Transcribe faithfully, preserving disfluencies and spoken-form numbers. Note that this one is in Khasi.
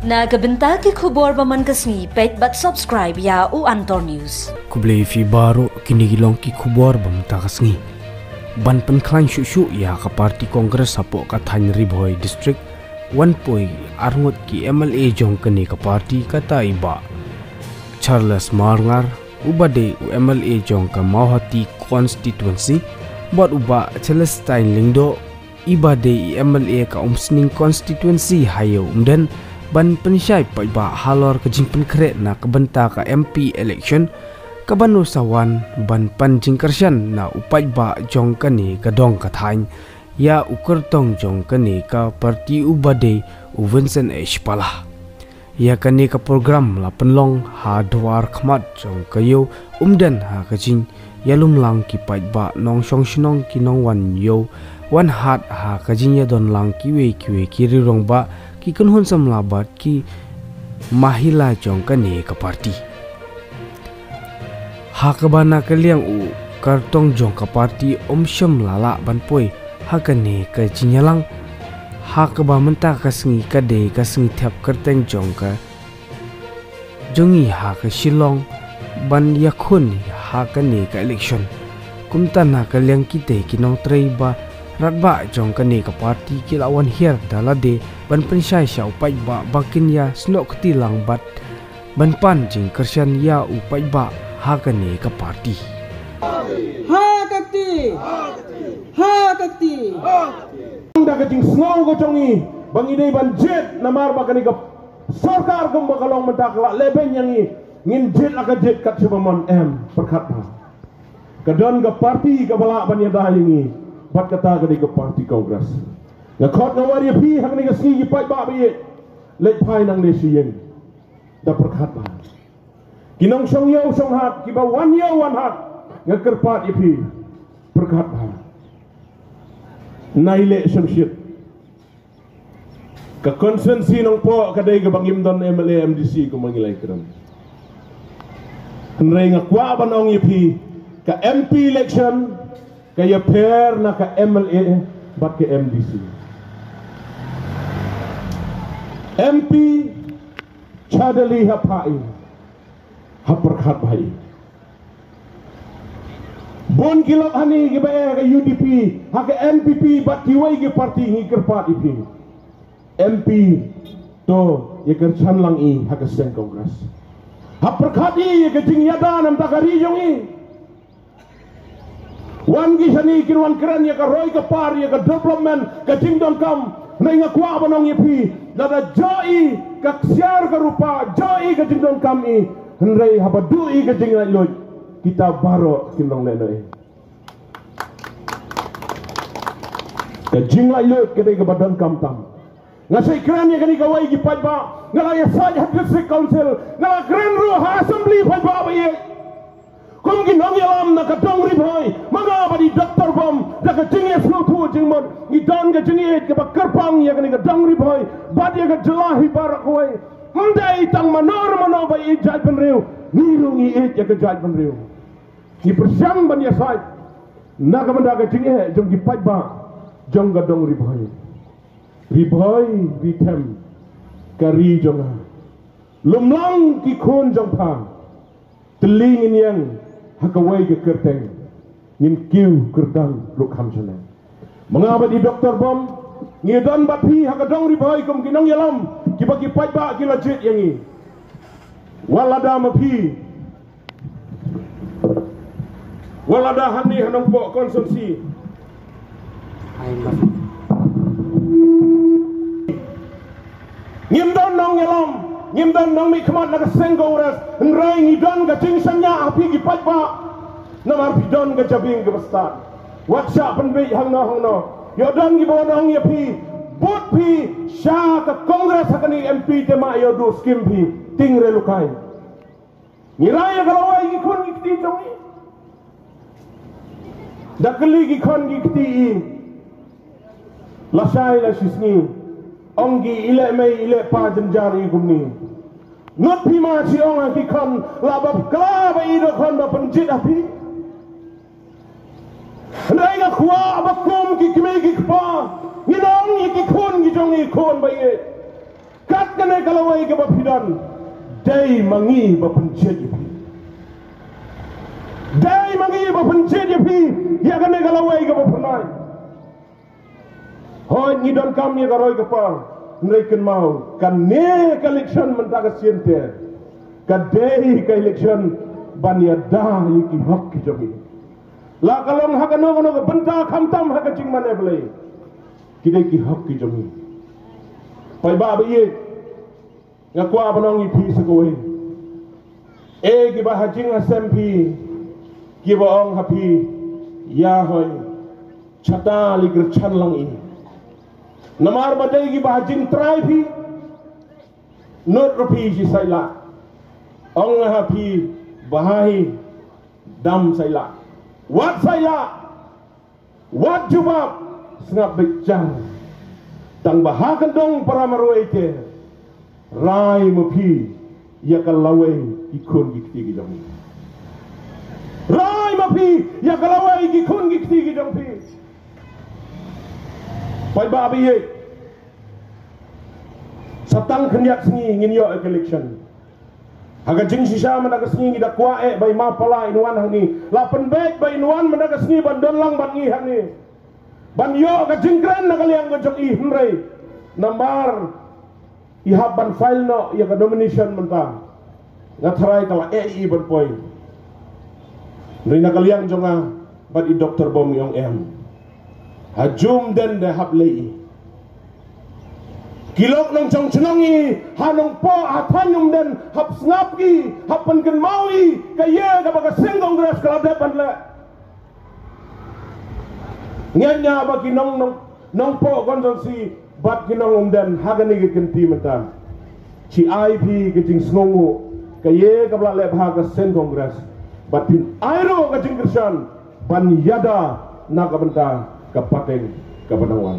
Na ka bynta ki khubor ba man ka sngi, peit bad subscribe ïa u Antor News. Khublei phi baroh, kine ki long ki khubor ba mynta ka sngi. Ban pynkhlaiñ shuh shuh ïa ka party Congress hapoh ka thaiñ Ri Bhoi District, wan poi arngut ki M L A jong kane ka party, kata i Bah Charles Marngar, uba dei u M L A jong ka Mawhati Constituency, bad u Bah Celestine Lyngdoh, iba dei i M L A ka Umsning Constituency ha ïew Umden, ban pynshai paidbah halor ka jingpynkhreh na ka bynta ka M P election, kaban sa wan ban pan jingkyrshan na u paidbah jong kane ka dong ka thaiñ ïa u kyrtong jong kane ka party, uba dei u Vincent H Pala. Ïa kane ka program la pynlong ha dwar khmat jong ka ïew Umden ha ka jingïalum lang ki paidbah, nongshong shnong, ki nongwan ïew wan hat, ha ka jingïadon lang kiwei kiwei ki rangbah, ki kynhun samla bad ki mahila jong kane ka party. Ha kaba na ka liang u kyrtong jong ka party um shym la lah ban poi ha kane ka jingïalang, ha kaba mynta ka sngi ka dei ka sngi thep kyrteng jong ka jong ngi ha ka Shillong ban ïakhun ha kane ka election. Kumta na ka liang kitei ki nongtrei ba radbah jong kane ka party ki la wan hiar da lade ban pynshai sha u paidbah ba kin ïasnoh kti lang bad ban pan jingkyrshan ïa u paidbah ha kane ka party. Ha ka kti! Ha ka kti! Da ka jingsngew ka jong ngi ba ngi dei ban jied, namar ba kane ka sorkar kumba ka long mynta ka la lehbeiñ ïa ngi, ngin jied la ka jied kat shaba mon em, pyrkhat bha. Ka don ka party kaba lah ban ïada ïa ngi, bad kata ka dei ka party Congress. Nga khot nga wer ïa phi ha kane ka sngi ki paidbah ba ïeit, leit phai nangne sha ïing. Da pyrkhat bha. Ki nongshong ïew shong hat, kiba wan ïew wan hat, nga kyrpad ïa phi, pyrkhat bha. Nai leh shongshit. Ka constituency Nongpoh ka dei kaba ngim don M L A M D C kumba ngi la ïakren. Hynrei nga kwah ban ong ïa phi, ka M P election ka ïapher na ka M L A bad ka M D C. M P Chadali ha pha i, ha pyrkhat bha i. Bun ki lok hani kiba eh ha ka U D P, ha ka N P P bad kiwei ki party, ngi kyrpad ïa phi. M P to ïa kyrshan lang i ha ka seng Congress. Ha pyrkhat i ïa ka jingïada na ka bynta ka ri jong i. Wan ki shane kin wan kren ïa ka roi ka par, ïa ka development, ka jingdonkam. Hynrei nga kwah ban ong ïa phi, lada jia i ka ksiar ka rupa, jia i ka jingdonkam i, hynrei haba duh i ka jinglaitluid, kita baroh kin long lehnoh. Ka jinglaitluid ka dei kaba donkam tam. Nga sa ïakren ïa kane kawei ki paidbah, nga la ïasaid ha District Council, nga la kren ruh ha Assembly paidbah ba ïeit. Kum ki nongïalam na ka dong Ri Bhoi, ma nga bad i Doctor Bom, da ka jingïasngewthuh jingmut, ngi don ka jingïeit kaba kyrpang ïa kane ka dong Ri Bhoi bad ïa ka jylla hi baroh kawei. Ym dei tang mano mano ba ïeit jaitbynriew, ngi ruh ngi ïeit ïa ka jaitbynriew. Ngi pyrshang ban ïasaid na ka bynta ka jingeh jong ki paidbah jong ka dong Ri Bhoi. Ri Bhoi, ri them, ka ri jong nga. Lum lang ki khun jong pha. Tylli ngin ïeng ha kawei ka kyrteng, ngin kiew kyrdan ruh kham shane. Ma nga bad i Doctor Bom, ngi don bad phi ha ka dong Ri Bhoi kum ki nongïalam kiba ki paidbah ki la jied ïa ngi. Wat lada ma phi, wat lada hangne ha Nongpoh constituency ngim don nongïalam, ngim don nongmihkhmat na ka seng Congress, hynrei ngi don ka jingshaniah ha phi ki paidbah. Namar phi don ka jabieng kaba stad. Wat shah pynbeit hangno hangno. Ïoh don kiba wan ong ïa phi, vote phi sha ka Congress ha kane M P te, ma ïoh duh skim phi. Ting re lukai. Ngi rai ïa ka lawei ki khun ki kti jong ngi. Da kylli ki khun ki kti i, lashai lashisngi, ong ki i leh mei i leh pa jynjar i kumne. Ngut phi ma shi ong ha ki khun, la ba kla ba i dei khun ba pynjied ha phi. Hynrei nga kwah ba kum ki kmie ki kpa, ngin ong ïa ki khun ki jong ngi, khun ba ïeit. Kat kane ka lawei kaba phi don, dei ma ngi ba pynjied ïa phi. Dei ma ngi ba pynjied ïa phi ïa kane ka lawei kaba pynlait. Hooid, ngi donkam ïa ka roi ka par, hynrei kynmaw, kane ka election mynta ka sien te ka dei ka election ban ïada ïa ki hok ki jong ngi. La ka long ha kano kano ka bynta, khamtam ha ka jingmane Blei, ki dei ki hok ki jong ngi. Paidbah ba ïeit, nga kwah ban ong ïa phi sa kawei. E kiba ha jing ha sem phi, kiba ong ha phi, ïa hoi, chata li kyrchan lang i. Namar ba dei kiba ha jingtrai phi, nud ruh phi shi saila. Ong ha phi, ba hai, dam saila. Wat saila. Wat jubab, sngap beit jar. Tang ba ha kyndong para marwei te, rai ma phi ïa ka lawei ki khun ki kti ki jong phi. Rai ma phi ïa ka lawei ki khun ki kti ki jong phi. Paidbah ba ïeit, sa tang khyndiat sngi ngin ïoh ïa ka election. Ha ka jingshisha mynta ka sngi ngi da kwah eh ba i Ma Pala in wan hangne. La pynbeit ba in wan mynta ka sngi ban don lang bad ngi hangne, ban ïoh ka jingkren na ka liang ka jong i, hynrei namar i hap ban file noh ïa ka nomination mynta, nga tharai ka la eh i ban poi. Hynrei na ka liang jong nga bad i Doctor Bom i ong em. Ha Jum den de hap lei i. Ki lok nongchong chnong i ha Nongpoh ha thaiñ Umden hap sngap ki, hap pynkynmaw i ka ïa kaba ka seng Congress ka la dep ban leh. Ngi ïa ba ki nong, nong, Nongpoh constituency bad ki nong Umden ha kane ka kynti mynta. Shi ai phi ka jingsngewnguh ka ïa kaba la leh bha ka seng Congress, bad phin ai ruh ka jingkyrshan ban ïada na ka bynta ka pateng kaba nang wan.